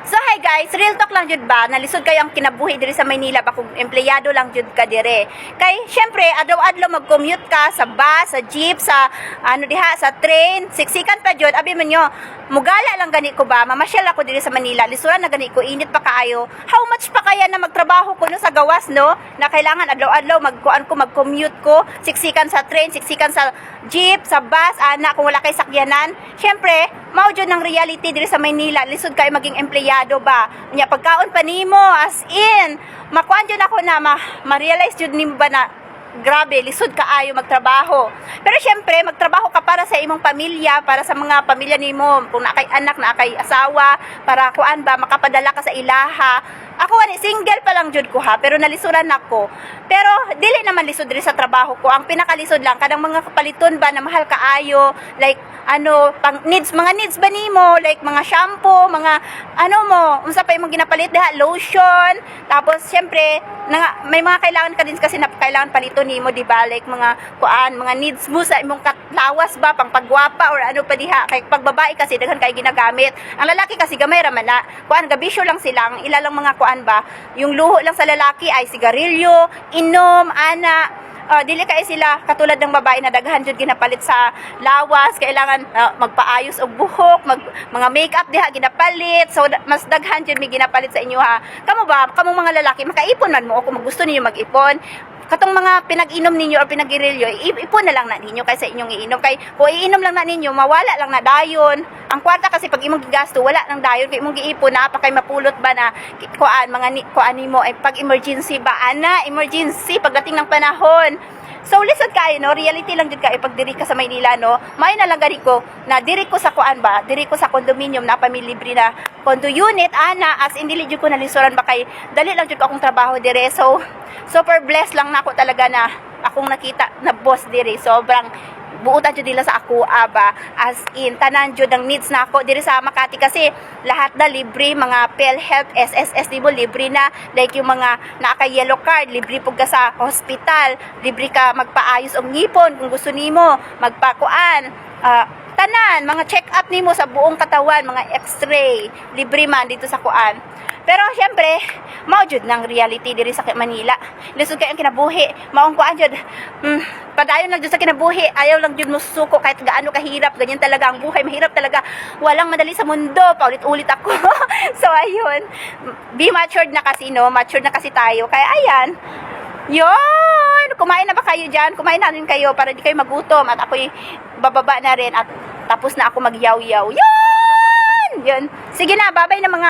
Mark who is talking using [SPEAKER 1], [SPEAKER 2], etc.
[SPEAKER 1] So hi guys, real talk lang jud ba, nalisod kayo ang kinabuhi diri sa Maynila ba kung empleyado lang jud ka dire. Kay syempre adlaw-adlaw mag-commute ka sa bus, sa jeep, sa ano diha, sa train, siksikan pa jud. Abi man nyo, mugala lang gani ko ba, mamasyal ako diri sa Manila, lisuran na gani ko, init pa kaayo. How much pa kaya na magtrabaho ko no sa gawas, no? Na kailangan adlaw-adlaw magkuan ko, mag-commute ko, siksikan sa train, siksikan sa jeep, sa bus, ana, kung wala kay sakyanan. Syempre, mao jud ng reality diri sa Maynila, lisod kayo maging empleyado ba. Nya pagkaon pa nimo, as in, makuan jud ako na ma-realize jud nimo ba na grabe, lisod kaayo magtrabaho. Pero syempre, magtrabaho ka para sa imong pamilya, para sa mga pamilya nimo, kung naa kay anak, naa kay asawa, para kuan ba, makapadala ka sa ilaha. Ako ani, single pa lang jud ko ha, pero nalisuran ako. Pero dili naman lisod diri sa trabaho ko. Ang pinakalisod lang kanang mga kapaliton ba na mahal kaayo, like ano, pang needs, mga needs ba nimo, like mga shampoo, mga ano mo, unsa pa imong ginapalit diha, lotion. Tapos syempre, may mga kailangan ka din kasi na kailangan paliton nimo, di ba? Like mga kuan, mga needs mo sa imong katlawas ba, pang pagwapa or ano pa diha. Kay pag babae kasi daghan kay ginagamit. Ang lalaki kasi gamay ra man na. Kuan, gabisyo lang sila, ang ila lang mga kuan ba, yung luho lang sa lalaki ay sigarilyo, inom, ana. Dili kay sila katulad ng babae na daghan jud ginapalit sa lawas, kailangan magpaayos og buhok, mga makeup diha ginapalit. So mas daghan jud may ginapalit sa inyo ha. Kamo ba, kamong mga lalaki, makaipon man mo o kung gusto niyo mag-ipon, katong mga pinag-inom ninyo or pinag-irilyo, ipon na lang na ninyo kaysa inyong iinom. Kay kung iinom lang na ninyo, mawala lang na dayon. Ang kwarta kasi pag imong gigasto, wala nang dayon. Kay imong giipon na pa kay mapulot ba na kuan mga ni, kuan nimo ay pag emergency ba, ana, emergency pagdating ng panahon. So lisod kayo, no, reality lang jud kayo pag diri ka sa Maynila, no. May na lang gani ko na diri ko sa kuan ba, diri ko sa condominium na pa libre na condo unit ana, as in dili jud ko nalisuran ba kay dali lang jud ko akong trabaho dire. So super blessed lang nako talaga na akong nakita na boss diri. Sobrang buutan jud nila sa ako aba, as in tanan jud ang needs nako diri sa Makati kasi lahat na libre, mga PhilHealth, SSS di mo libre na, like yung mga naka yellow card, libre pug ka sa hospital, libre ka magpaayos og ngipon kung gusto nimo magpakuan, tanan mga check up nimo sa buong katawan, mga x-ray, libre man dito sa kuan. Pero syempre, mao jud ng reality diri sa Manila. Lisod kay ang kinabuhi. Maong kuan jud. Padayon lang jud sa kinabuhi. Ayaw lang jud mo suko kahit gaano kahirap. Ganyan talaga ang buhay. Mahirap talaga. Walang madali sa mundo. Paulit-ulit ako. So ayun. Be matured na kasi, no? Matured na kasi tayo. Kaya ayan. Yun! Kumain na ba kayo dyan? Kumain na rin kayo para di kayo magutom. At ako'y bababa na rin at tapos na ako magyaw-yaw. Yun! Yun. Sige na, babay na mga